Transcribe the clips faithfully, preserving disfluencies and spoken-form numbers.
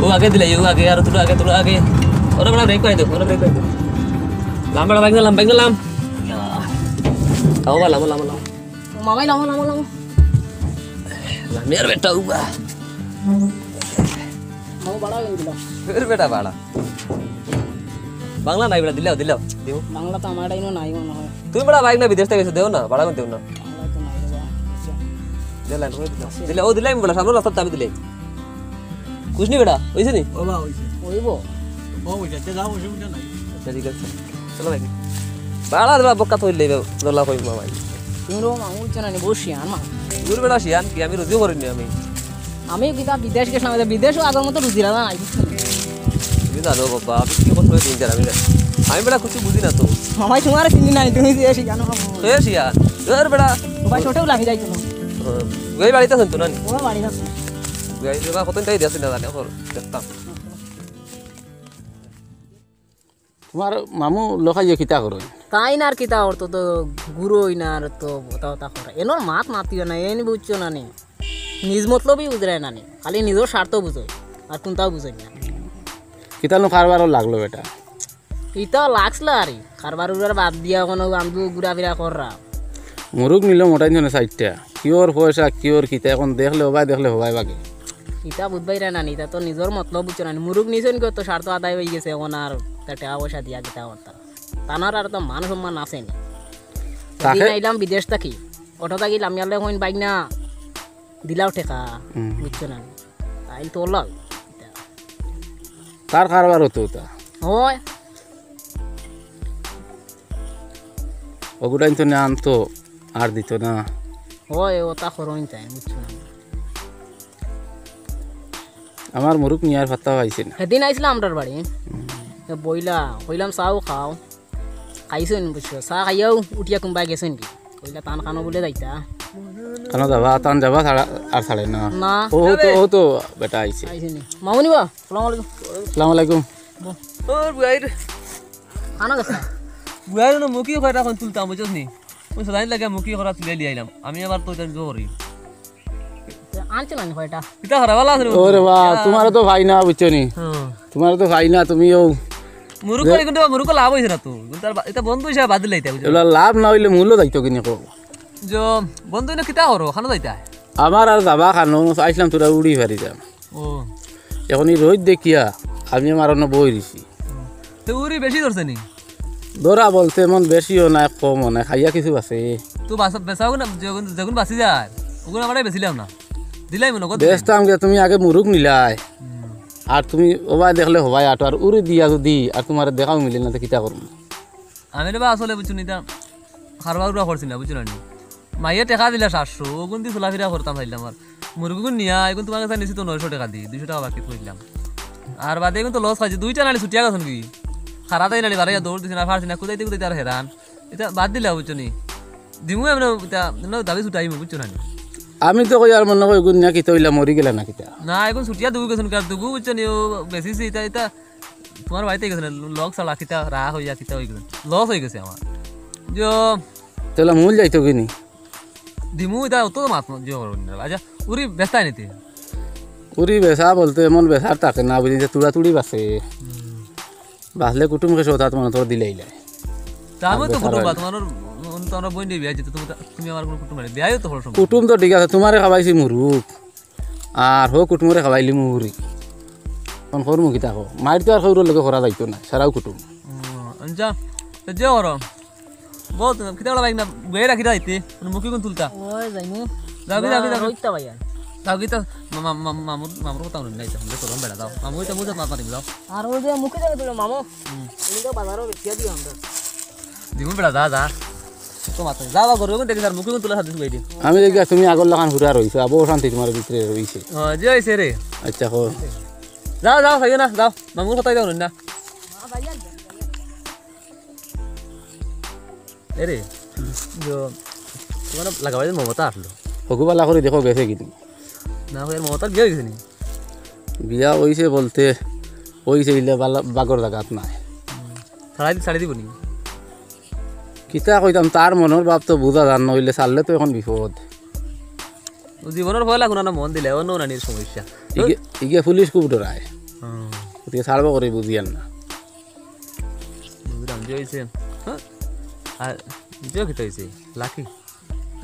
ও আগে দিলে, ও আগে, আর তুলো আগে, তুলো আগে। ওরা বেটা ব্রেক পাই দে, ওরা ব্রেক পাই দে। লাম বেটা, বাইক লাম, বাইক লাম। লামো বা, লামো, লামো, লামো। মামাই লামো, লামো, লামো। লামিয়ার বেটা উবা। মামু বাড়া হয়ে গেল। ফের বেটা বাড়া। বাংলা নাই বেটা, দিলাও, দিলাও। দিও। বাংলা তো আমার টাইমও নাই মনে হয়। তুমি বেটা বাইক না বিদেশ থেকে এসে দেও না, বাড়া করে দেও না। বাংলা তো নাই রে বাবা। দিলাম, দিলাম। দিলে, ও দিলাম বেটা, সামনে রাস্তার চাবি দিলে। কুছনি বেটা, হইছে নি? ও বা, হইছে। হইব। ও, হইছে, তে যাও, অসুবিধা নাই। আচ্ছা, ঠিক আছে। চলো ভাই। বাড়া দেবা বক্কা তো হইলে, দলা কই মামাই। তুমি রো মামু হইছে না নি, বউ শিয়ান মা। দূর বেটা শিয়ান, কি আমি রুজিও করি নি আমি। আমি কিতা বিদেশ গেছিলাম, এটা বিদেশও আগের মতো রুজি লাগা নাই, বুঝছো নি? তুমি জানো বাবা, আমি কি করতে দিন যার আমি জানি। আমি বেটা কিছু বুঝি না তো। মামাই তোমার চিনি নাই, তুমি যে শিয়ান মামু। এ শিয়ান, দূর বেটা। ভাই ছোটও লাগি যাই তুমি। ওই বাড়িতে আছেন তো না নি? ও বাড়ি আছে। ওই যে বা কত তাই দিয়েছে না জানে, ওর দেখতাম। তোমার মামু লখাইয়ে কিতা করইন? তাইন আর কিতা করতো, তো গুরু হই না আর তো বতা বতা করে। এনর মাত মাতিও না, এন বুঝছো না নি? নিজ মতলবই বুঝরায় না নি, খালি নিজর স্বার্থ বুঝই, আর কোনটাও বুঝই না। কিতা নো কারবারও লাগলো বেটা? ইতা লাগছিল আর কি। কারবার উরবার বাদ দিয়া কোনো বান্ধব ঘুরাফিরা কররা। মুরুগ নিল মোটাইন জনে চাইরটা। কিওর পয়সা, কিওর কিতা, এখন দেখলে হবাই, দেখলে হবাই বাকি। ইতা বুঝবাই রে না নি, ইতা তো নিজর মতলব বুঝছো না নি। মুরুগ নিছইন কি তো স্বার্থ আদায় হয়ে গেছে, এখন আর তা টাকা পয়সা দিয়া কিতা করতা। তানার আর তো মান সম্মান আছে নি। তাকে দিন আইলাম বিদেশ থাকি, অটো থাকি লামিয়ালে কইন বাইক না দিলাও টেকা, হুম। বুঝছো না নি? তাইন তো লাও। তার কারবার হতো তা। হয়। ওগুলাইন তো না আনতো, আর দিত না। হয়, ওটা করইন তাই, বুঝছো না। আমার মুরুগ নিয়ার পাত্তা পাইছে না। সেদিন আইছিলাম আমরার বাড়ি। এ বইলা, কইলাম, "চাও খাও।" খাইছইন, বুঝছো? চা খাইয়াও উঠিয়া কুম্বাই গেছইন কি? কইলা, "তান খানো বুলে যাইতা।" খানো যাবা, তান যাবা, ছাড়া, আর ছাড়ে না। না। ও তো, ও তো বেটা আইছে। আইছে নি? মামুনি বা? সালাম আলাইকুম। সালাম আলাইকুম। ও বুয়াইর। খানো গেছে? বুয়াইর না মুখি কয়টা কোন তুলতাম, বুঝছস নি? ওই সদাইন লাগে মুখি করা তুলে লিয়ে আইলাম। আমি আবার তো এটা জোর করি। আনছো না নি কয়টা? এটা হারা ভালা আছে রে বন্ধু। ওরে বা, তোমারে তো পাই না, বুঝছো নি? হুম। তোমারে তো পাই না, তুমি ও মুরুগ যে করে কিন্তু মুরুগ লাভ হইছে না তো। কিন্তু আর বা-, এটা বন্ধু হিসাবে বাদ দিলে এটা, বুঝছো? এগুলা লাভ না হইলে মূল্য যাইতো কিনে কো। যে বন্ধু এনে কিতা করো? খানো যাইতা? আমার আর যাবা খানো, আইসলাম তোরা উড়ি ফারি যাম। ও। এখন এই রোদ দেখিয়া আমি আমার অন্য বই দিছি। তে উড়ি বেশি ধরছে নি? ধরা বলতে এমন বেশিও নাই, কমও নাই, খাইয়া কিছু আছে। তো বাসা, বেচাও না, যেগুন, যেগুন বাঁচি যায়, ওগুন আমরা বেচিলাম না। দিলাই মনে কর। বেচতাম গিয়া, তুমি আগে মুরুগ নিলাই। হুম। আর তুমি ওবায় দেখলে হবায় আটো, আর উড়ি দিয়া যদি, আর তোমার দেখাও মিলে না, তো কিতা করবো? আমি রে বা আসলে বুঝছো নি, তা খারবা উড়া করছি না, বুঝছো না নি? মাইয়ে টেকা দিলা সাতশো, ওগুন দি চলাফিরা করতাম চাইলাম আর। মুরগিগুন নিয়া, এখন তোমার কাছে নিছি তো নয়শো টেকা দি, দুইশো টেকা বাকি থইলাম। আর বাদে এখন তো লস খাইছি, দুইটা নালি ছুটিয়া গেছইন কি? খারা তাই নালি বাড়াইয়া দৌড় দিছি না, পারছি না, কুদাইতে কুদাইতে আর হেরান। এটা বাদ দিলা, বুঝছো নি? দিমু এমনে, এটা, এমনে দাবি ছুটাইমু, বুঝছো না নি? আমি তো কই আর মনে কই গুন না কিতা হইলা, মরি গেলা না কিতা? না, এখন ছুটিয়া দুগু গেছইন, কার দুগু, বুঝছো নি? ও বেশি সে এটা, এটা তোমার বাড়িতে গেছে না, লগ ছাড়া কিতা রাগ হইয়া কিতা হয়ে গেছে, লস হয়ে গেছে আমার। যে তাহলে মূল যাইতো কি নি? দিমু এটা অত তো মাত যে করো না। আচ্ছা, উড়ি বেচতায় নিতে। উড়ি বেচা বলতে এমন বেচার থাকে না, বুঝলি, যে তুড়াতুড়ি বাঁচে। হুম। বাঁচলে কুটুম খেসো, তা তোমার তোর দিলে ইলে। তা আমি তো আর বেচার কুটুম বা, হয় না। তোমার ওর, ওর তো আমরা বইন বিয়া যেতে, তুমি তা-, তুমি আমার কোনো কুটুম নাই। বিয়াও তো হলো সম্ভব। কুটুম তো ঠিক আছে, তোমারে খাবাইছি মুরুগ। আর হো কুটুমরে খাবাইলি মুহুরি। কোন খবর মুখি থাকো? মাইর তো আর খবর লগে করা যাইতো না, সারাও কুটুম। ও, আচ্ছা, তো যে করো। বল তুমি, কিতা করা বাইক না, বেয়ে রাখি যাইতে, মানে মুখি কোন তুলতা? ওই যাইমু। যাও কি, যাও কি, যাও কি। রইতা ভাই আর। যাও কি তো, মা-, মা-, মা-, মামুর, মামুর কথা শুনি নাই, তাহলে তো বেড়া যাও। মামু এটা বুঝে মাত মাতিম, যাও। আর ওই যে মুখি যাবে তুলো, মামু। হুম। তুমি তো বাজারও বেচিয়া দিও আমরা। দিমু বেড়া, যা, যা। তো মাত নাই। যা, যা, ঘরে দেখি স্যার, মুখি কোন তুলা সাথে শুকাই দিও। আমি দেখি তুমি আগর লাখান হুরা রইছো, আবো অশান্তি তোমার ভিতরে রইছে। ও, যে হইছে রে। আচ্ছা, কো। যাও, যাও, খাইও না, যাও। মামুর কথা যাও না। এরে, যে, তোমার লাগাবাই মমতা আসলো। হগু বালা করে দেখো গেছে কিন্তু। না, ওই মমতার বিয়া হয়ে গেছে নি? বিয়া হইছে বলতে, হইছে ইলে বালা-, বাগর জাগাত নাই। হুম। ছাড়াই দি-, ছাড়ি দিব নি? কিতা কইতাম, তার মনর ভাব তো বুঝা যার না, হইলে ছাড়লে তো এখন বিপদ। ও জীবনর পয়লা কোনো না মন দিলে, অন্য নানির সমস্যা। ইগে, ইগে পুলিশ খুব ডরায়। গতিকে ছাড়বো করে বুঝিয়ার না। বুঝলাম, যে অইছে। হ্যাঁ? আর যে কিতা অইছে? লাকি?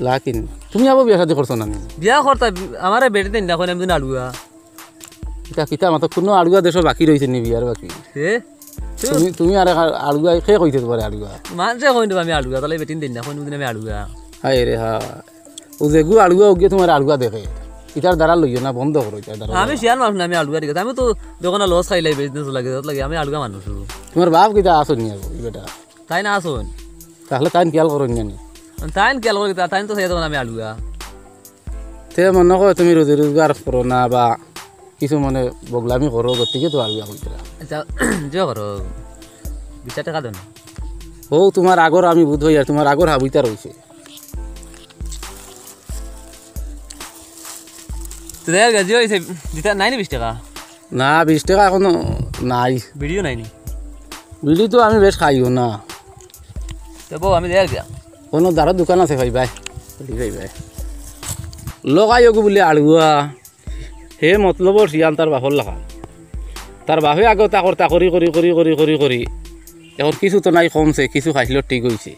লাকি নি? তুমি আবার বিয়া শাদী করছো না নি? বিয়া করতা, বি-, আমারে বেটি দেইন না, কইন আমি দিন আলুয়া। কিতা, কিতা মাতো, কুনু আলুয়া দেশো বাকি রইছে নি বিয়ার বাকি? এ? তুমি, তুমি আর এক আলুয়া, কে কইছে তুমারে আলুয়া? মানষে কইন তো আমি আলুয়া, তাইলে বেটি দেইন না, কইন আমি আলুয়া। হায় রে হায়। ও যেগু আলুয়া, ওগিয়ে তুমারে আলুয়া দেখে। ইতার দ্বারা লইও না, বন্ধ করো ইতার দ্বারা। আমি শিয়ান মানুষ না, আমি আলুয়া ঠিক আছে। আমি তো দেখো না, লস খাইলাই, বিজনেস লাগে, যত লাগে, আমি আলুয়া মানুষ। তুমার বাপ কিতা আছইন নি আবো, ই বেটা? তাইন আছইন। তাইলে তাইন খেয়াল করইন না নি? তাইন খেয়াল করইন, তাইন তো চাইয়া দেখো না আমি আলুয়া। তে মনো কয় তুমি রুজি রোজগার করো না বা কিছু মনে বগলামি করো, গতিকে তো আলুয়া কইতরা। আচ্ছা, যে করো, বিশ টেকা দেও না। ও তুমার আগর আমি বুঝ অইয়ার, তুমার আগর হাবুইতা রইছে। তো দেখা গেছে, যে অইছে, দিতা নাই নি বিশ টেকা? না, বিশ টেকা এখনো নাই। বিড়িও নাই নি? বিড়ি তো আমি বেশ খাইও না। তে বউ, আমি দেখা গিয়া। কুনু দারুর দোকান আছে ভাই, ভাই? ভাই, ভাই। লগাই ওগু বুলে আলুয়া। হে মতলবর শিয়ান তার বাপর লাখান। তার বাপে আগে তা করতা করি, করি, করি, করি, করি, করি। এখন কিছু তো নাই, কমছে, কিছু খাইছিল, ঠিক অইছে।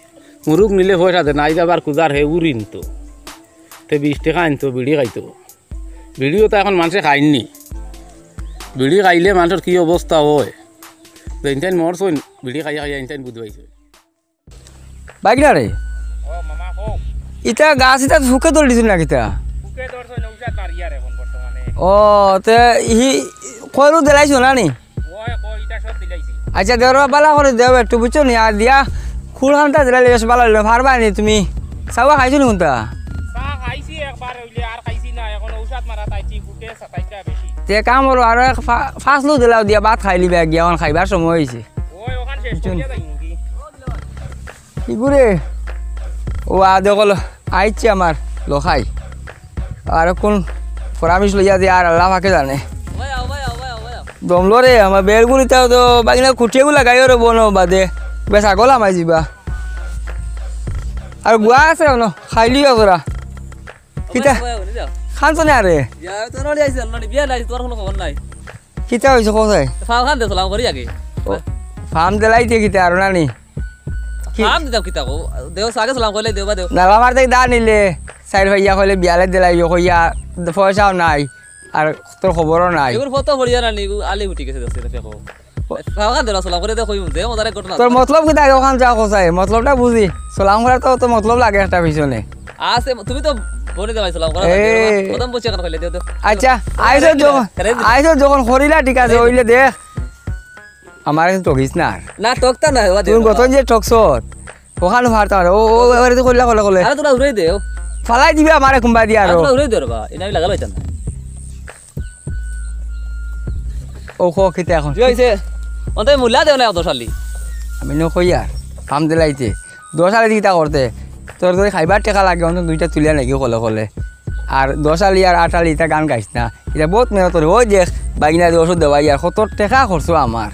মুরুগ নিলে পয়সা দে, নাই যাবার কুজার হে উড়িন তো। তে বিশ টেকা আনতো, বিড়ি খাইতো। বিড়িও তো এখন মানষে খাইন নি। বিড়ি খাইলে মানষর কি অবস্থা অয়? যে ইনতাইন মরছইন, বিড়ি খাইয়া খাইয়া ইনতাইন বুঝ পাইছইন। বাইক না রে? ও মামা, কও। ইতা গাছ ইতা ফুকে ধরি দিছইন না কিতা? ফুকে ধরছইন, ঔষধ মারিয়ার এখন বর্তমানে। ও, তে হি কইরু দিলাইছো না নি? ওই, কই, ইটা সব দিলাইছি। আচ্ছা, দেও রে, বালা করি দেও একটু, বুঝছো নি? আর দিয়া খুড় খানটা দিলাইলে বেশ বালা অইলো। পারবা নি তুমি? চাওয়া খাইছো নি কুনটা? চা খাইছি একবার, অইলে আর খাইছি না। এখন ঔষধ মারা তাইছি, ফুটে সাতাইশটা বেশি। তে কাম করো, আরো এক ফা-, ফাসলু দিলাও দিয়া ভাত খাইলিবা গিয়া, এখন খাইবার সময় অইছে। ওই, ওখান শেষ বুঝছো নি? করিয়া যাই নাকি? কি করে? ও আ দেখল আইছে আমার লখাই। আর কোন পরামর্শ লইয়া দে আর আল্লাহ পাকে জানে। দমলো রে, আমার বেলগুলিতে তো বাগিনা খুঁটিয়ে গুলা গাইও রে বনো বাদে। বেশ আগল আমায় যিবা। আর গুয়া আছে অনো, খাইলিও তোরা। কিতা? খানছো না রে? কিতা অইছে কোথায়? ফাল খান দে সালাম করি আগে। ও, ফাম দিলাইতে কিতা আর না নি? কি? ফাম দিতাম কিতা কো? দেও আগে সালাম কইলে দেও বা দেও। নালা মারতে দা নিলে, চাইর ভাইয়া কইলে বিয়ালে দিলাইও কইয়া, পয়সাও নাই, আর তোর খবরও নাই। এগুর ফটো পড়িয়া না নি, আলি উঠি গেছে দেখছি, দেখো। ফাল খান দে সালাম করে দেখো, দে মজার এক ঘটনা। তোর মতলব কিতা আগে ওখান যা কোথায়? মতলবটা বুঝি। সালাম করার তো, তো মতলব লাগে একটা পিছনে। আছে, তুমি তো বনে দেওয়াই সালাম করা এ। লাগে। প্রথম বসে এখন কইলে দেও, দেও। আচ্ছা, আইসো যখন, আরে, আইসো যখন করিলা ঠিক আছে, আরে, অইলে দেখ। আমার এখন ঠকিস না আর। না, ঠকতা না, ওবা তুই দেও। গতন যে ঠকছত, ওখানে ফারতা পারে। ও, ও, এবারে তো কইলা, কলে, কলে। আরে, তোরা উড়াই দেও। ফালাই দিবে আমারে কুম্বা দিয়া আরে, আরো। তোরা উড়াই দেও রে বা, এটা আমি লাগাল হইতাম না। ও, খো, খেতে এখন। কি হইছে? অন্তে মুলা দেও না অত শালি। আমি ন কই আর, ফাম দিলাইতে। দশ আলি কিতা করতে? তোর যদি খাইবার টেকা লাগে, অন্তত দুইটা তুলিয়া নাকি কলে কলে। আর দশ আলি আর আট আলি ইতা গান গাইস না। ইতা বহুত মেহনত করে। ওই দেখ, বাগিনা দিয়ে ওষুধ দেওয়াই আর কত টেকা খরচ আমার।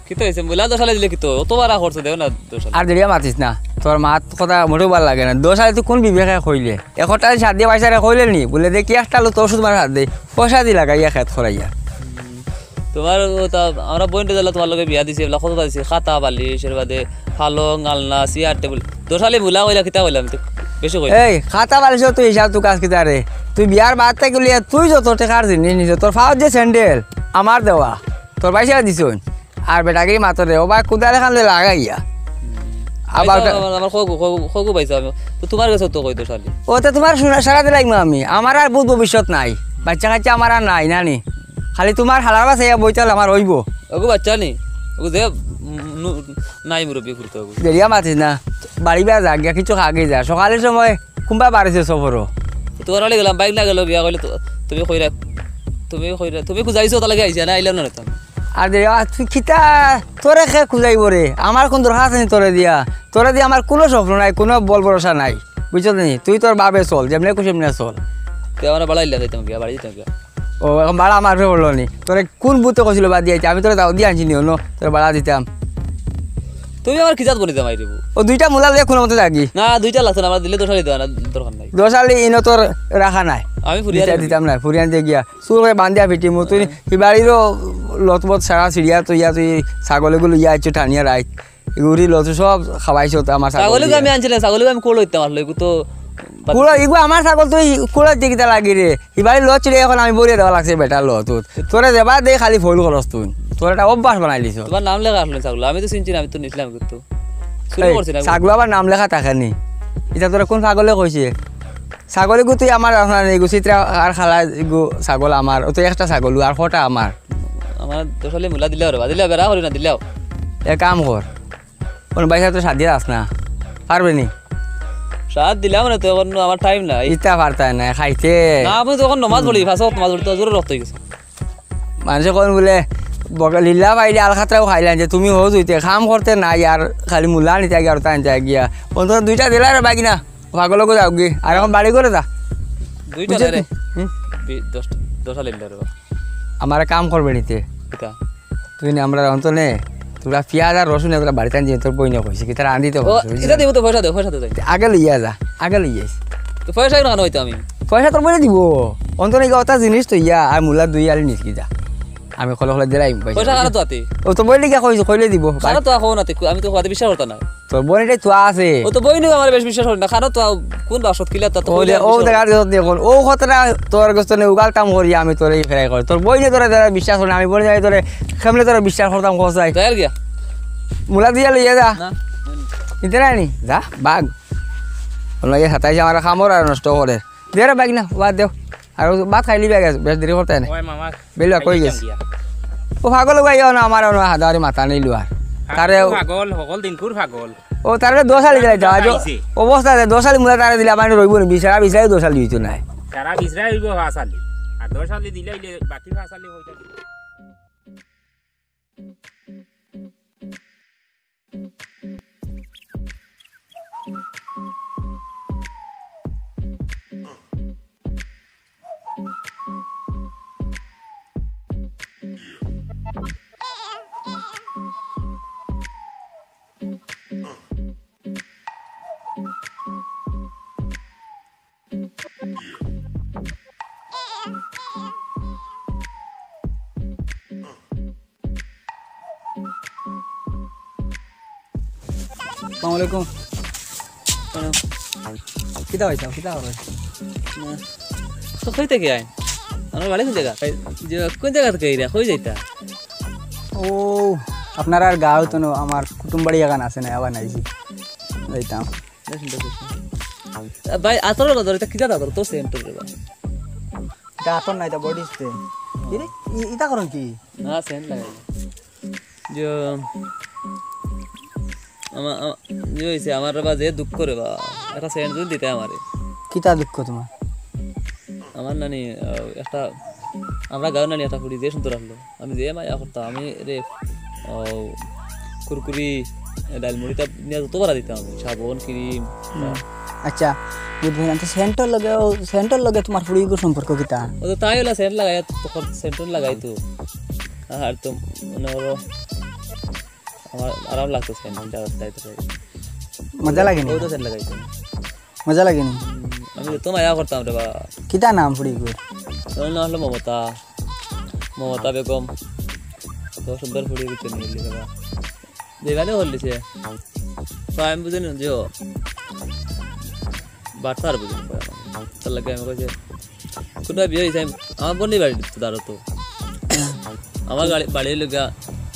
কিতা হইছে? মুলা দশ আলি দিলে কিতা? অত বাড়া খরচ দেও না দশ আলি। আর দেরিয়া মাতিস না। তোর মাত কথা মোটেও ভালা লাগে না। দশ আলি তুই কোন বিবেকে কইলে? একটা সাত দিয়ে পয়সা রে কইলে নি? বলে দেখি একটা আলু তোর ওষুধ মারা হাত দে। পয়সা দি লাগাইয়া খেত খরাইয়া। তোমার ও তা আমরা বইনটা দিলা তোমার লগে বিয়া দিছি, এবলা কত দিছি? খাতা, বালিশ, এর বাদে পালং, আলনা, চেয়ার, টেবিল। দশ আলি মুলা কইলা কিতা কইলাম? তো বেশি কইলাম। এই, খাতা বালিশও তুই হিসাব তুকাস কিতা রে? তুই বিয়ার বাদ থাকি লিয়া তুই যত টেকার জিনিস নিছস, তোর পাওর যে স্যান্ডেল, আমার দেওয়া। তোর বাইশা দিছইন। আর বেটাগিরি মাতরে, ও ভাই, কুদাল এখান লই লাগাইয়া। আবার এই তো ওটা আমার, আমার খগু, খগু, খগু পাইছো আমি। তো তোমার গেছে তো কই দশ আলি। ও তো তোমার সোনা সারা দিলাইমু আমি। আমার আর ভূত ভবিষ্যৎ নাই। বাচ্চা কাচ্চা আমার আর নাই, নানি। খালি তোমার হালার বাসাইয়া বইতাল আমার অইবো। ওগো বাচ্চা নি? ওগো দে, উম, নু-, নাই মুরব্বি করতে ওগো। দেরিয়া মাতিস না। বাড়ি বেয়া যা, গিয়া কিছু খা গিয়া যা। সকালের সময় কুম্বা বাড়িছে সফরও। তোমার বাড়ি গেলাম, বাইক না গেল, বিয়া কইলে তো, তুমি কইরা, তুমি কইরা, তুমি খুঁজাইছো, তার লাগি আইছি, না আইলাম না তো। আর দেরিয়া, তুই কিতা, তোরে খে খুঁজাইবো রে? আমার কোন দরকার আছে নি তোরে দিয়া? তোরে দিয়া আমার কোনো স্বপ্ন নাই, কোনো বল ভরসা নাই। বুঝছস নি? তুই তোর বাবে চল, যেমনে খুশি এমনে চল। তুই আমার বাড়াইলে যাইতাম গিয়া, বাড়ি যাইতাম গিয়া। ও, এখন বাড়া আমার উপরে পড়লো নি। তোরে কোন ভূতে কইছিল বাদ দিয়া আইতে? আমি তোরে দাও দিয়া আনছি নি, অন্য তোরে বাড়া দিতাম। তুমি আমার কিজাত বনি জামাই দেবো। ও দুইটা মুলা লইয়া কোনো মতে যাগি। না, দুইটা লাগছে না, আমার দিলে দশ আলি দেওয়া না, দরকার নাই। দশ আলি ইনো তোর রাখা নাই। আমি ফুরিয়া দিতাম না, ফুরিয়া আনতে গিয়া। চুল করি বান্ধিয়া ফিটিমু, তুই হিবাড়িরও লতমত সারা সিরিয়া তুই ইয়া তুই ছাগল এগুলো ইয়া আইছো টানিয়া রাইত। এগুলি লতু সব খাওয়াইছো তো আমার ছাগল ছাগল এগুলো দিয়া। আমি আনছিলাম, ছাগল এগুলো আমি কোলো দিতাম আসলে, এগুলো তো কুড়া, এগুলো আমার ছাগল তুই কুড়া দিকে তা লাগি রে। হিবাড়ি লত ছিড়ে এখন আমি বরিয়া দেওয়া লাগছে বেটা লত। তোরে দেবা দে খালি ফল খরচ তুই। তোর একটা অভ্যাস বানাই লিছ। তোমার নাম লেখা আসলে ছাগল, আমি তো চিনছি না, আমি তো নিছিলাম কিন্তু। চুরি এই, করছি না। ছাগল আবার নাম লেখা থাকে নি? এটা তোরা কোন ছাগলে কইছে? ছাগল এগু তুই আমার রাখনা নেই, এগু চিত্রা আর খালা এগু ছাগল আমার, ও তো একটা ছাগল, আর কটা আমার। আমার দশ আলি মূলা দিলেও রে বা, দিলেও বেড়া করি না, দিলেও। এক কাম কর, কোন ভাই সাহেব তো সাদিয়ে আস না, পারবে নি? সাত দিলাম না তো, এখন আমার টাইম নাই। ইতা পারতায় না, খাইতে। না, আমি তো এখন নমাজ পড়ি, পাঁচ ওয়াক্ত নমাজ পড়ি, তো জোরে রক্ত হয়ে গেছে। মানুষে কইন বুলে, বগা লিল্লা বাইরে আলখাত্রাও খাইলেন যে তুমি হো দুইতে, কাম করতে না ইয়ার, খালি মুলা নিতে গিয়া আর তাই নিতে গিয়া। অন্তত দুইটা দিলা রে বাকি না, পাগল গো যাও গি। আর এখন বাড়ি করে যা। দুইটা বুঝলি না রে। তুই? হুম? বি-, দশটা, দশটা লিল্লা রে বা। আমার কাম করবে নিতে। কিতা? তুই না আমরা অন্ত নে, তোরা পিয়াজ আর রসুন এগুলা বাড়িতে আনছি, তোর বইনে কইছে, কিতা রান্ধিতে ও, কইছে, বুঝলি? ইটা দিব তো, পয়সা দে, পয়সা দে যাই। আগে লইয়া যা, আগে লইয়া আইস। তো পয়সা কেন হইতো আমি? পয়সা তোর বইনে দিব, অন্ত নেই অতা জিনিস তো ইয়া, আর মুলা দুই আলি নিস কি যা। আমি খোলা খোলা দিলাই পয়সা। পয়সা কারো তো আতে? ও তো বইনে গিয়া কইছে, কইলে দিব। কারো তো এখন আতে, আমি তো কথা বিশ্বাস করতাম না। তোর বইনে তো আছে। ও তো বইনে আমার বেশ বিশ্বাস করে না, কারো তো কোন বাসত কিলা তা তো ও কইলে দে, ও বিশ্বাস দেখা করে। দিও দেখুন, ও কথাটা তোর গোস্ত নে উগালতাম করি আমি তোরে ফেরাই করে। তোর বইনে তোরে যারা বিশ্বাস করে না, আমি বইনে যাই তোরে, কেমনে তোরে বিশ্বাস করতাম কোথায়? তাই আর গিয়া? মুলা দিয়া লইয়া যা। না। নিতে নাই নি? যা, বাঘ। ওনাকে সাতাইশ আমার কামড় আর নষ্ট করে। দে রে বাঘ না, বাদ দেও। আর ও ভাত খাইলি বেশ, বেশ দেরি করতে নাই। ওই মামা, বেলুয়া কই খাইলাম গেছে? গিয়া। ও পাগল হয়ে গেল না, আমার ওনা হাদারি মাথা নেই লুয়ার। তারে পাগল, হকল দিনকুর পাগল। ও তারে দশ আলি দিলাই যাওয়া, আইছে। অবস্থা আছে, দশ আলি মুলা তারে দিলে আমার রইব না, বিছারা বিছারাই দশ আলি হইতো নাই। সারা বিছরা হইব পাঁচ আলি। আর দশ আলি দিলে হইলে বাকি পাঁচ আলি হইতো। আসসালামু আলাইকুম। কিতা হইছে? কিতা হবে? না। তো কই থেকে আয়? আমার বাড়ি কোন জায়গা? এই যে কোন জায়গা থেকে এরিয়া? কই যাইতা? ও, আপনার আর গাঁও তো নো, আমার কুটুম বাড়ি এখান আছে না, আবার নাইছি। যাইতাম। বেশ সুন্দর, বেশ সুন্দর। আ, ভাই, আতর কথা, এটা কিতা আতর? তো সেন্ট রে বা। এটা আতর না, এটা বডি স্প্রে। কি রে? ই-, ইটা করুন কি? না, সেন্ট লাগাই। যে, আমা-, আমা-, যে হইছে, আমার রে বা যে দুঃখ রে বা, একটা সেন্ট যদি দিতে আমারে। কিতা দুঃখ তোমার? আমার নানি, আহ, একটা, আমরা গাঁও নানি একটা ফুড়ি যে সুন্দর আসলো। আমি যে মায়া করতাম, আমি রে, ও, কুরকুরি, এ, ডাইল মুড়িটা নিয়ে যত বাড়া দিতাম, সাবন, ক্রিম। হুম। আচ্ছা, বুঝলাম। তো সেন্টর লগে, ও সেন্টর লগে তোমার ফুড়িগুর সম্পর্ক কিতা? ও তো তাই হলো, সেন্ট লাগাই, তখন সেন্ট লাগাই তো। আর তো মনে করো, আমার আরাম লাগতো সেন্ট, এটা তাই তো। মজা লাগে নি? ও তো সেন্ট লাগাইতো। মজা লাগে নি? হুম, আমি তো মায়া করতাম রে বা। কিতা নাম ফুড়িগুর? ওর নাম হলো মমতা, মমতা বেগম। তো সুন্দর ফুড়ি কিছু নিয়ে লিখে বা। যেখানে হল দিছে। তো আমি বুঝি না যে ও বার্তা আর বুঝি না। তার লাগে আমি কইছি, কোথায় বিয়ে হয়েছে? আমি, আমার বোনই বাড়ি তো দাঁড়ো তো। আমার গাড়ি, বাড়ি হলো গা,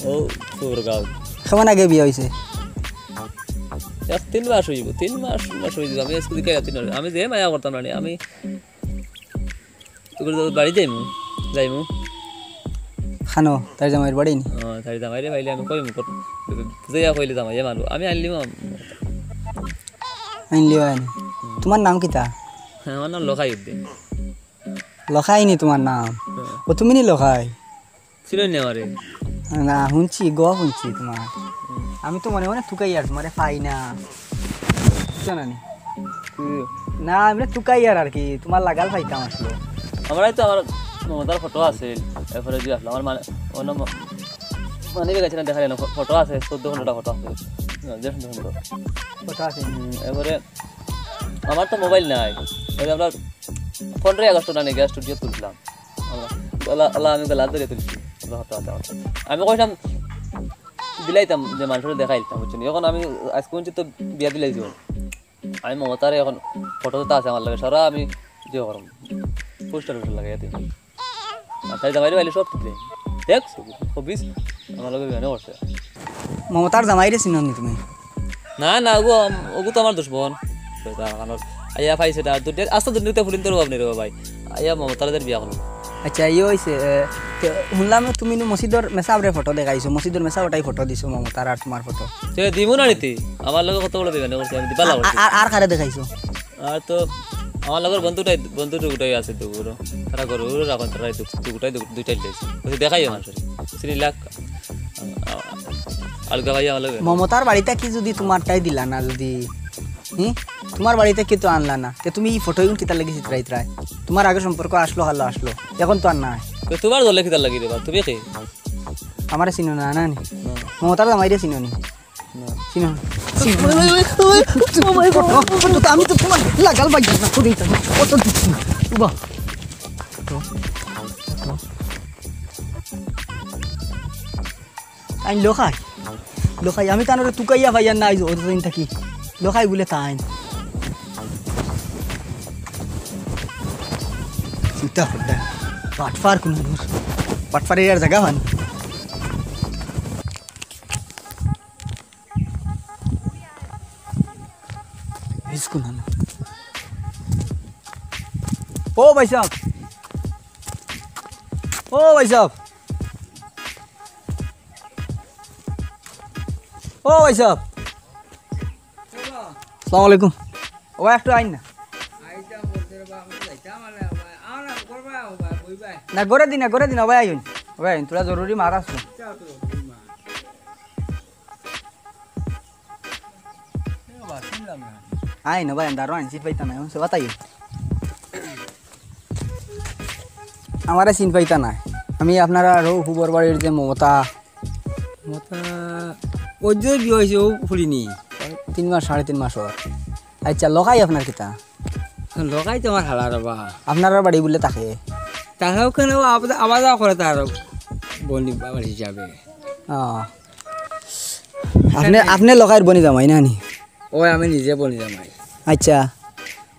ও, সুরগাঁও। কেমন আগে বিয়ে হয়েছে? এক তিন মাস হইব, তিন মাস, তিন মাস হইব। আমি আজকে দিকে তিন মাস। আমি যে মায়া করতাম না, আমি তো করে তো বাড়ি যাইমু, যাইমু। খানো, তার জামাইর বাড়ি নি? ও, তার জামাইরে পাইলে আমি কইমু, কত-, বুঝাইয়া কইলে জামাইয়ে মানবো। আমি আনলিমু আম-, আনলিও আনি। হুম। তোমার নাম কিতা? হ্যাঁ, আমার নাম লোকাই উদ্দিন। লোকাই নি তোমার নাম? হ্যাঁ। ও, তুমি নি লোকাই? ছিল নি আমারে? না, শুনছি, গ শুনছি তোমার। হুম। আমি তো মনে মনে তুকাই আর তোমারে পাই না। বুঝছো না নি? হুম। না, আমরা তুকাই আর, আর কি, তোমার লাগাল পাইতাম আসলে। আমার এই তো আমার মমতার ফটো আছে, এরপরে যে আসলে আমার মানে, অন্য ম-, মানে গেছে না, দেখা যায় না, ফ-, ফটো আছে, চোদ্দ পনেরোটা ফটো আছে। হ্যাঁ, যে সুন্দর সুন্দর। ফটো আছে। হুম, এরপরে আমার তো মোবাইল নাই, ওই যে আমরা পনেরোই আগস্ট নানি গিয়া স্টুডিও তুলছিলাম। আল্লাহ, আল্লাহ, আল্লাহ, আমি গলা ধরে তুলছি। আল্লাহ, হতো, হতো, হতো। আমি কইলাম, দিলাইতাম যে মানুষরে দেখাইতাম, বুঝছো নি? এখন আমি আজকে শুনছি তো বিয়া দিলাইছি। আমি মমতারে এখন ফটো তো আছে আমার লগে, সারা আমি যে করম পোস্টার উস্টার লাগাই দিই। আর তাই জামাইরে বাইলে সব তুলে। দেখ, হবিস আমার লগে বিয়া করছে। মমতার জামাইরে চিনো নি তুমি? না, না, ওগু আম-, ওগু তো আমার দুশমন। বেটা, আমার আইয়া পাইছে না, দুনিয়া, আস্তা দুনিয়াতে ফুলিন তোর অভাব নেই রে ভাই। আইয়া মমতার বিয়া করবো। আচ্ছা, ইয়ে হইছে, এ, তে শুনলাম তুমি নু মসজিদর মেসাবরে ফটো দেখাইছো, মসজিদর মেসাব ওটাই ফটো দিছো মমতার আর তোমার ফটো। তে দিমু না নীতি, আমার লগে কত বড় বেইমানি করছে, আমি দিবা লাগছে। আর, আর কারে দেখাইছো? আর তো আমার লগর বন্ধুটাই, বন্ধু দুটাই আছে তো, ওরা, তারা ঘরে ওরা রাখেন, তারা এই দু-, দুটাই দু-, দুইটাই দিয়েছে। ওই দেখাইও মানুষের। চিনি লাখ, আ-, আ-, আলগা ভাই আমার লগে। মমতার বাড়িতে কি যদি তোমারটাই দিলা না, যদি, হুম? তোমার বাড়িতে কি তো আনলা না? তে তুমি এই ফটো কিতা লাগি চিত্রাই ত্রাই? তোমার আগে সম্পর্ক আসলো, হালো আসলো, এখন তো আর নাই। তো তোমার দলে কিতা লাগি রে বা? তুমি কি? আমারে চিনো না, না নি? না। মমতার জামাইরে চিনো নি? না। চিনো না। চিনো না। ওই, ওই, ওই, ওই, ওই, ওই, ওই, ওই, ওই, আমি তো তোমার লাগাল ভাই না, করেই তো না। অত দিচ্ছি না। উবা। তাই লোকাই। লোকাই, আমি তানরে তুকাইয়া পাইয়ার না, আইজ অতদিন থাকি। লোকাই বলে তাই। চিন্তা করতে। বাটফার কোন দূর। বাটফারের আর জায়গা হয় না। রিস্ক না। ও ভাই সাহেব, ও ভাই সাহেব, ও ভাই সাহেব, আসসালামু আলাইকুম। ও ভাই, একটু আইন না। না, ঘরে দিন না, ঘরে দিন, ও ভাই আইন, ও ভাই আইন, তোরা জরুরি মাত আছে। আইন, ও ভাই, দাঁড়ো, আইন, চিন পাইতা না, এখন সে বাতাই। আমারে চিন পাইতা না, আমি আপনারা আরো হুবর বাড়ির যে মমতা। মমতা, ওই যে বিয়ে হয়েছে, ও ফুলিনি। তিন মাস, সাড়ে তিন মাস ওর। আচ্ছা, লগাই আপনার কিতা? লগাই তো আমার হালা রে বা। আপনার বাড়ি বলে তাকে? তাকেও কেন আবাদ, আবাদ করে তার বনি বাবার হিসাবে। ও। আপনি, আপনি লগাইর বনি জামাই না নি? ওই আমি নিজে বনি জামাই। আচ্ছা,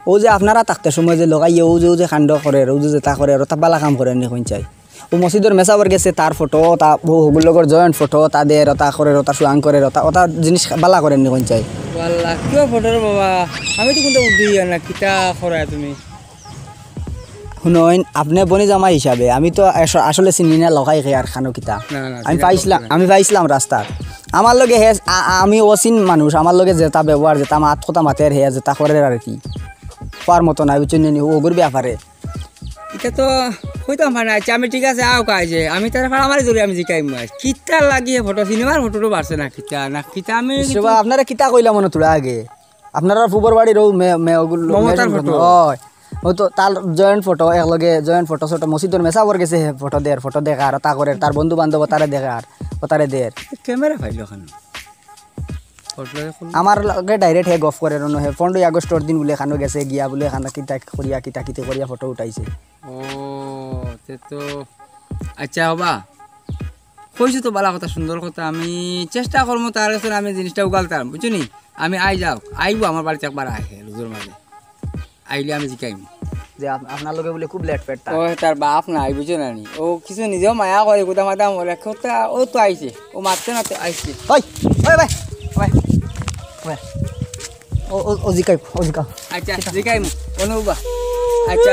ও যে আপনারা থাকতে সময় যে লগাইয়ে ও যে, ও যে কাণ্ড করে, ও যে যেটা করে, ওটা বালা কাম করে নি কোন চাই? ও মসজিদর মেসাবর গেছে, তার ফটো, তা ও হগুর লগর জয়েন্ট ফটো, তা দের, ওটা করে, ওটা সুয়াং করে, ওটা, ওটা জিনিস বালা করে নি কোন চাই? ওয়াল্লাহ, কিয় ফটো রে বাবা? আমি তো কোনটা উদ্যোগী না, কিতা করা তুমি? হুনইন, আপনি বনি জামাই হিসাবে, আমি তো আস-, আসলে চিনি না লগাই খে আর খানো কিতা। না, না, আমি চিনা পাইছিলাম, লোক না। আমি পাইছিলাম রাস্তাত। আমার লগে হে, আ-, আমি অচিন মানুষ, আমার লগে যেটা ব্যবহার, যেটা মাত কথা মাতের হে, যেটা করের আর কি। খোয়ার মতো নাই, বুঝছেন নি, ওগুর ব্যাপারে। এটা তো কইতাম পারি না। আচ্ছা, আমি ঠিক আছে, আও কাজে। আমি তার ফাড়া মারি ধরি, আমি জিকাই মাছ। কিতা লাগিয়ে ফটো, সিনেমার ফটো তো বাড়ছে না, কিতা না, কিতা আমি কিন্তু সেবা আপনারা কিতা কইলাম মনে তোরা আগে? আপনারা ফুবর বাড়ির ও মে-, মে-, ওগুলো মমতার মেয়ের ফটো। হয়। ও তো তার জয়েন্ট ফটো, এক লগে জয়েন্ট ফটো, ছোট মসজিদর মেসাবর গেছে, হে ফটো দের, ফটো দেখার, তা করে, তার বন্ধু বান্ধব তারে দেখার, ও তারে দের। ক্যামেরা পাইলো কেন? ফটো এখন আমার লগে ডাইরেক্ট হে গফ করে রনো, হে পনেরোই আগস্টর দিন বলে খানো গেছে, গিয়া বলে খানো কিতা করিয়া, কিতা কিতি করিয়া ফটো উঠাইছে। ও, তে তো, আচ্ছা, হবা। কইছো তো বালা কথা, সুন্দর কথা। আমি চেষ্টা করমু তার কাছে আমি জিনিসটা উগালতাম, বুঝছো নি? আমি আই যাও, আইবো আমার বাড়িতে একবার আয়, হে, রোজর মাঝে। আইলে আমি জিকাইমু। যে আপ-, আপনার লগে বলে খুব লেট পেট তার। ও, তার বাপ নাই, বুঝছো না নি? ও কিছু নিজেও মায়া করে, কোথা মাথা মরে, কোথা, ও তো আইছে, ও মারতে না তো আইছে। ওই, ওই ভাই, ওই, ওই। ও, ও, ও জিকাই, ও জিকা। আচ্ছা, জিকাইমু, অনুবা। আচ্ছা।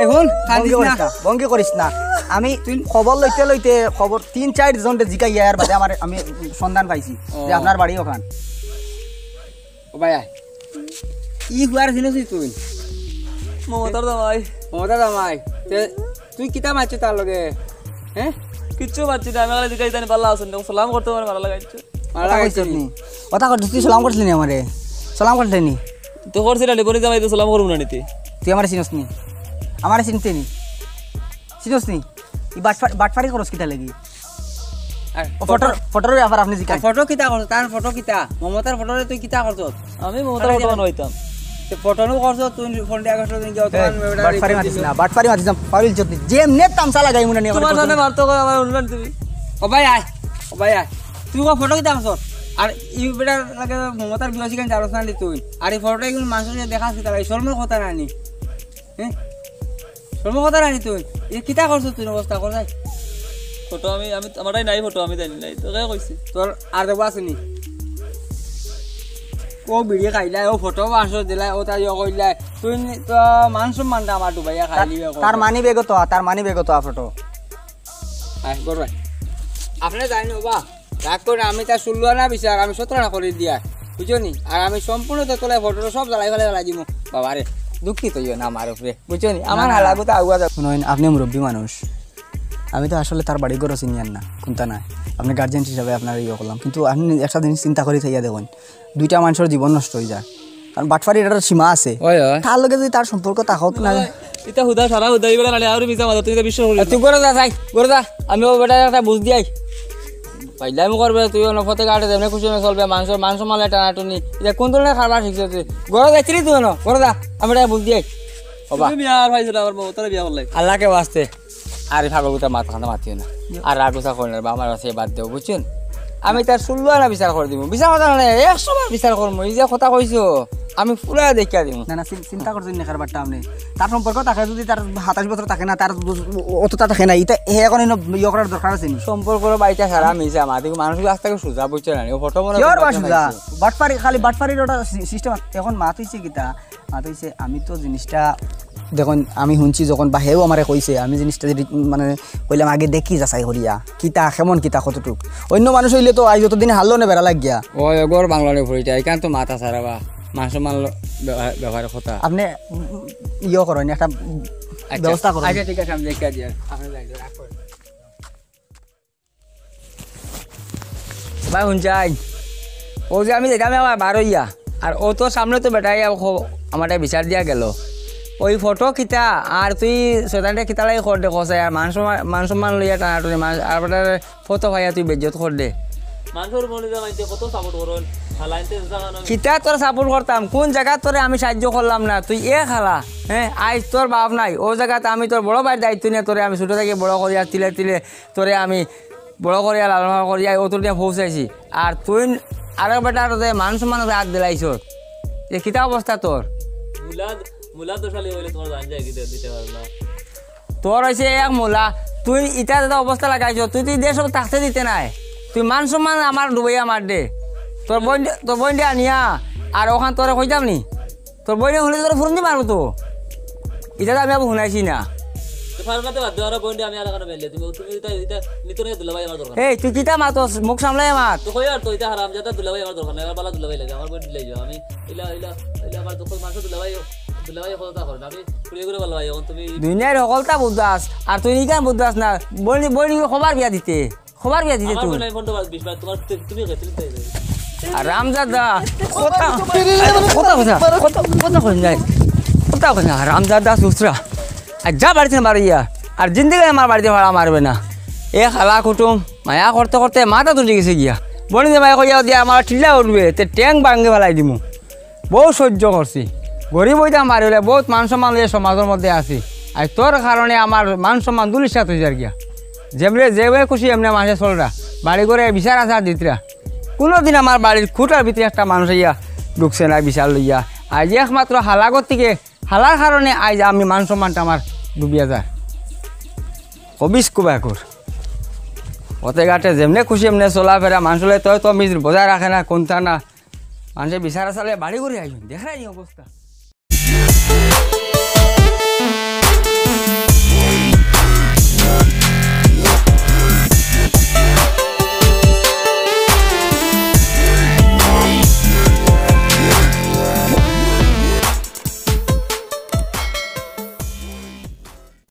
এই হুন, ভঙ্গি কান্দিস না। করিস না, ভঙ্গি করিস না। আমি তুই খবর লইতে লইতে খবর তিন চাইর জনরে জিকাইয়া এর বাদে আমার, আমি সন্ধান পাইছি ও। যে আপনার বাড়ি ওখান। ও ভাই, আয়। ই হুয়ার চিনস নি তুই? মমতার জামাই। মমতার জামাই। তে তুই কিতা মারছিস তার লগে? হ্যাঁ? কিচ্ছু মারছি না, আমি খালি জিকাই জানি ভালা আছেন, সালাম করতে পারে, ভালা লাগাইছে। ভালা কথা লাগাইছে কইছত নি? নি? কথা কইছত, তুই সালাম করছিলি নি আমারে? সালাম করছিলি নি? তো করছি না, বনি জামাই তো সালাম করবো না নিতে। তুই আমারে চিনস নি? আমারে চিনতে নি? চিনস নি? ই বাটফা-, বাটফারি করস কিতা লাগি? আর ও ফটোর, ফটো ফটোর ব্যাপার আপনি জিকান। আর ফটো কিতা করছ? তার ফটো কিতা? মমতার ফটোরে তুই কিতা করছ? আমি মমতার ফটো বানাইতাম। তো ফটো নু করছো তুই, ফোন দিয়া করছো তুই, কেউ তোমার বেটা বাটপারি report মাতিস দিল। না, বাটপারি মাতিস না, পাগল চোদ। যেমনে তামসা লাগাই মনে নিয়ে তোমার সামনে মারতো করে আমার উঠবেন তুমি। ও ভাই আয়, ও ভাই আয়। তুই কো ফটো কিতা করছো? আর এই বেটা লাগে মমতার বিয়া শিখান জানো না নি তুই? আর এই ফটোটা কিন্তু মানুষের কাছে দেখা আছে, তাহলে এই শরমের কথা না নি? হ্যাঁ? শরমের কথা না নি তুই? এ কিতা করছো তুই অবস্থা কর যাই? ফটো আমি, আমি, আমারটাই নাই ফটো, আমি জানি নাই। তো কে কইছে? তোর আর দেখবো আছে নি? ও বিড়ি খাইলাই, ও ফটো বাসো দিলাই, ও তাই ইয়ে কইলাই। তুই নি-, তো মান সম্মানটা আমার ডুবাইয়া তার, খাইলি বে তার কথা। মানি ব্যাগও তো, তার মানি ব্যাগও তো ফটো। আয়, গর ভাই। আপনি জানেন ও বা? রাগ করে আমি তার ষোলো আনা বিচার, আমি সতেরো আনা করে দিয়া, বুঝছো নি? আর আমি সম্পূর্ণ তো তোলা ফটো সব জ্বালাই ফালাই ফালাই দিমু। বাবা রে, দুঃখিত হইও না আমার উপরে, বুঝছো নি? আমার না, না। হালাগুতা আগুয়া যাবে। শুনুন, আপনি মুরব্বী মানুষ, আমি তো আসলে তার বাড়ি ঘরও চিনিয়ার না, কোনটা নাই। আপনি গার্জিয়ান হিসাবে আপনার ইয়ে করলাম, কিন্তু আপনি একটা জিনিস চিন্তা করে থাইয়া দেখুন, দুইটা মানুষের জীবন নষ্ট হয়ে যায়, কারণ বাটপারির একটা সীমা আছে। ওই, ওই। তার লগে যদি তার সম্পর্ক থাকত না, ওই, ইতা হুদা সারা হুদা, ইবেলা নালে আরো মিছা মাথা, তুই ইতা বিশ্বাস করিস না। তুই ঘরে যা, যাই, ঘরে যা। আমি ও বেটা একটা বুঝ দিয়াই। পাইলাম করবে, তুই অন্য পথে ঘাটে যেমনি খুশি মনে চলবে, মানুষের মান সম্মানে টানাটুনি। ইতা কোন ধরনের খাবার শিখছিস তুই? ঘরে যাইছিলি তুই অন্য, ঘরে যা। আমি এটা বুঝ দিয়াই। বাবা। তুমি বিয়া আর পাইছো না, আমার বউ, তোরা বিয়া করলাই। আল্লাহকে বাঁচতে। আর এই ফাগল গুতা মাথা খান্দা মাতিও না। আর রাগ গুছা করেন না, বা আমার কাছে বাদ দেও, বুঝছেন? আমি তার ষোলো আনা বিচার করে দিব। বিচার কথা না, একশো বার বিচার করবো। এই যে কথা কইছো, আমি পুরা দেখিয়া দিব। না, না, চিন-, চিন্তা করছেন না, কারবারটা আপনি। তার সম্পর্ক থাকে যদি তার সাতাশ বছর থাকে না, তার বুঝ-, অতটা থাকে না, এটা হে এখন এনে ইয়ে করার দরকার আছে নি? সম্পর্ক বাড়িতে সারা মিশে আমার, দেখো মানুষ আজ থেকে সুজা, বুঝছে না? ও ফটো মনে কিয়র বা সুজা? বাটপারি, খালি বাটপারির ওটা সি-, সিস্টেম আছে। এখন মাত হইছে কিতা? মাত হইছে, আমি তো জিনিসটা, দেখুন, আমি শুনছি যখন, বা হেও আমারে কইছে, আমি জিনিসটা যদি, মানে, কইলাম আগে দেখি যাচাই করিয়া, কিতা, কেমন কিতা, কতটুক। অন্য মানুষ হইলে তো আজ যতদিন হারলো না বেড়া লাগিয়া। ওই ওগর বাংলা নিয়ে ফুরিটা, এখান তো মাথা সারা বা মাংস মানলো ব্যবহার, ব্যবহার কথা। আপনি, উম, ইয়ে করেন, একটা আচ্ছা, ব্যবস্থা করেন। আচ্ছা, ঠিক আছে, আমি দেখে দিয়ে আপনি যাই, রাগ করেন। ভাই, হুনছাই? ও যে আমি যেতাম আমার বার হইয়া, আর ও তো সামনে তো বেটাই আমারটা বিচার দিয়া গেল। ওই ফটো কিতা, আর তুই শয়তানটা কিতা লাগি কর দে কসাই, আর মান সম্মান, মান সম্মান লইয়া টানাটুনি, মান, আর বেটার ফটো ভাইয়া তুই বেজ্জত কর দে। মানুষের মনে যে মাইনষে কত সাপোর্ট করেন, আর লাইনতে যেটা কারণে আমি কিতা তোর সাপোর্ট করতাম? কোন জায়গা তোরে আমি সাহায্য করলাম না? তুই এ খালা, হ্যাঁ, আইজ তোর বাপ নাই, ও জায়গাতে আমি তোর বড় ভাইর দায়িত্ব নিয়ে তোরে আমি ছোট থেকে বড় করিয়া তিলে তিলে তোরে আমি বড় করিয়া লালন পালন করিয়া অত নিয়া পৌঁছাইছি। আর তুই আরেক বেটার যে মান সম্মান আছে হাত দিলাইছস, এ কিতা অবস্থা তোর? মুলা, মুলা দোষালি হইলে তোমার জান যায় কি দিতে পারো না। তোর হইছে এক মুলা, তুই ইটা যেটা অবস্থা লাগাইছস, তুই তো এই দেশ থাকতে দিতে নাই, তুই মান সম্মান আমার ডুবাইয়া মার দে। তোর বোন, তোর বোন আনিয়া আর ওখান তোরে কইতাম নি? তোর বইনে শুনে তোর ফুরুন্দি মারবো তো। ইটা তো আমি আবার শুনাইছি না। তো ফার্মাতে বাদ দেওয়ার বইনে আমি আর এখানে বেলে। তুমি, তুমি এটা, এটা নিতে নিয়ে দুলাভাই আমার দরকার। এই, তুই কিতা মাতস? মুখ সামলাই মাত। তো কই আর তো এটা হারাম জাদা দুলাভাই আমার দরকার নাই। আমার বালা দুলাভাই লাগে। আমার বইন দিলাই যাও। আমি ইলা, ইলা, ইলা আমার দখল মাংস দুলাভাই, দুলাভাই কথা করে না। আমি কুড়িয়ে করে ভালো ভাই। এখন তুমি দুনিয়ার হকলতা বুঝাস। আর তুই নিকান বুঝাস না। বইন, বইন খবর বিয়া দিতে। খবর বিয়া দিতে আমার তুই। ফোনে ফোন তো বাস বিশ বার, তোমার তু-, তুমি গেছিলে তাই যাবে। আর রামজাদা, কথা, কথা, কথা, কথা, কথা কই নাই। কথা কই না, রামজাদা সুসরা। আর যা বাড়িতে মারিয়া, আর জিন্দেগি আমার বাড়িতে ভাড়া মারবে না। এ খালা কুটুম, মায়া করতে করতে মাথা তুলি গেছে গিয়া। বনি যে মায়া কইয়া দিয়া আমার ঠিল্লা উঠবে, তে ট্যাং ভাঙে ফেলাই দিমু। বহুত সহ্য করছি। গরিব হইতাম পারি বলে বহুত মান সম্মান লইয়া সমাজের মধ্যে আছি। আর তোর কারণে আমার মান সম্মান ধুলিস্যাৎ হয়ে যার গিয়া। যেমনে, যেমনে খুশি এমনে মাসে চলরা। বাড়ি ঘরে বিচার আচার দিতরা। কোনোদিন আমার বাড়ির খুঁটার ভিতরে একটা মানুষ আইয়া ঢুকছে না বিচার লইয়া। আজ একমাত্র হালাগত থেকে, হালার কারণে আজ আমি মান সম্মানটা আমার ডুবিয়া যায়। কবিস কুবাকুর। পথে ঘাটে যেমনে খুশি এমনে চলাফেরা, মানুষলে তয় তো মিজ বজায় রাখে না, কোনটা না। মানুষের বিচার আচারে বাড়ি ঘরে আইবেন, দেখরায় এই অবস্থা।